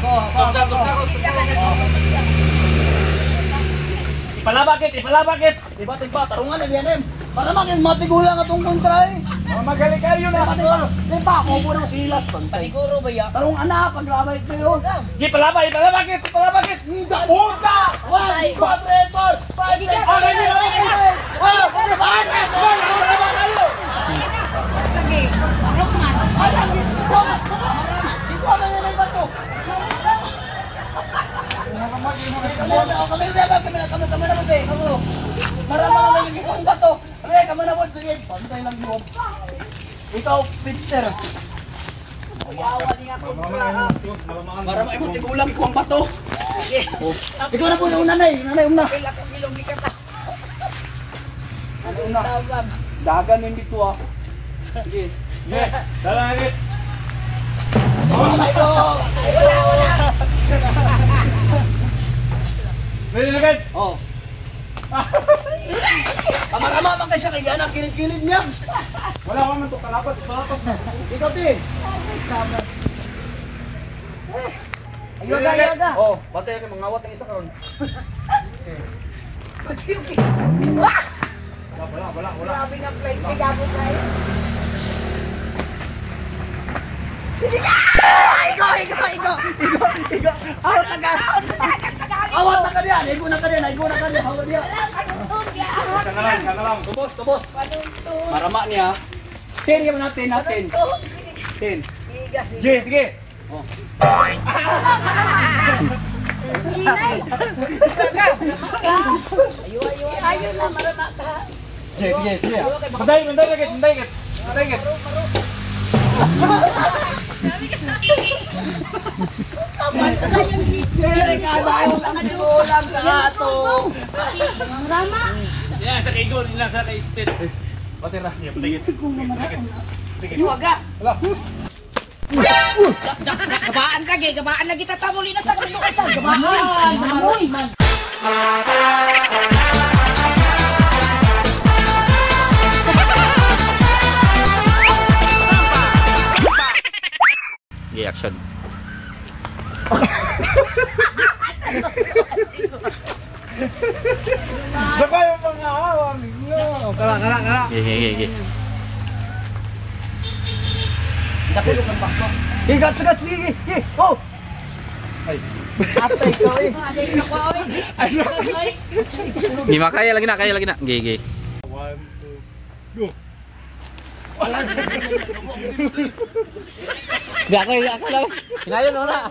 Ako. Ipalabakit, ipalabakit. Diba, tigba, tarungan na diyan. Para makin matigulang atong kontra eh. Magaling kayo na. Diba, diba, ako po ng silas. Pantay. Siguro ba ya? Tarong anak, paglabay ko yun. Di palaba, ipalabakit, ipalabakit. Puta! 1, 2, 3, 4, 5, 6, 7, 8, 9, 10. Lagi. Ay, ang dito ko! Dito ang nanay ba to? Kami na kami na kami kami na ba ako. Marama na may ang bato. Re, kami na po sige. Pantay lang yun. Ikaw, pitcher. Yawa niya kontra. Marama imo tigulang ikuang bato. Ikaw na po yung nanay, nanay una. Pila kong ilong ni kata. Ano una? Dagan yung dito ah. Sige. Sige, dala na. Oh my God! Wala, wala. Ready na agad. Oh. Kamarama man kay siya kay anak kilid-kilid niya. Wala ko man to kalapas, kalapas na. Ikaw tin. Yoga, yoga. Oh, batay kay mangawat ang isa karon. Wala, wala, wala. Grabe nga flight. Gago tayo. Igo, igo, igo, igo, igo. Awat na ka. Awat na ka diyan. Igo na ka diyan, igo na ka diyan. Awat diyan. Isa na lang, isa na lang. Tubos, tubos. Marama niya. 10 yaman natin, natin. 10. Sige, sige. Oh. Ayo na, marama ka. Sige, sige, sige. Patay, patay agad, patay agad. Patay agad. Dili ka ba ang tigulang sa ato. Yan, sa kay Igor, lang sa kay Steve. Patay ra. Sige, patay agad. Yoga. Wala. Gabaan ka, gay. Gabaan lagi tatamuli na sa Gabaan. Gabaan. Okay, action. Baka yung mga awang. No. Kara, kara, kara. Okay, okay, okay. Igat, sigat, sige, sige. Oh. Ay. Atay ko eh. Hindi makaya lagi na, kaya lagi na. Okay, okay. 1, 2, go. Di ako, ako lang. Hinayon mo na.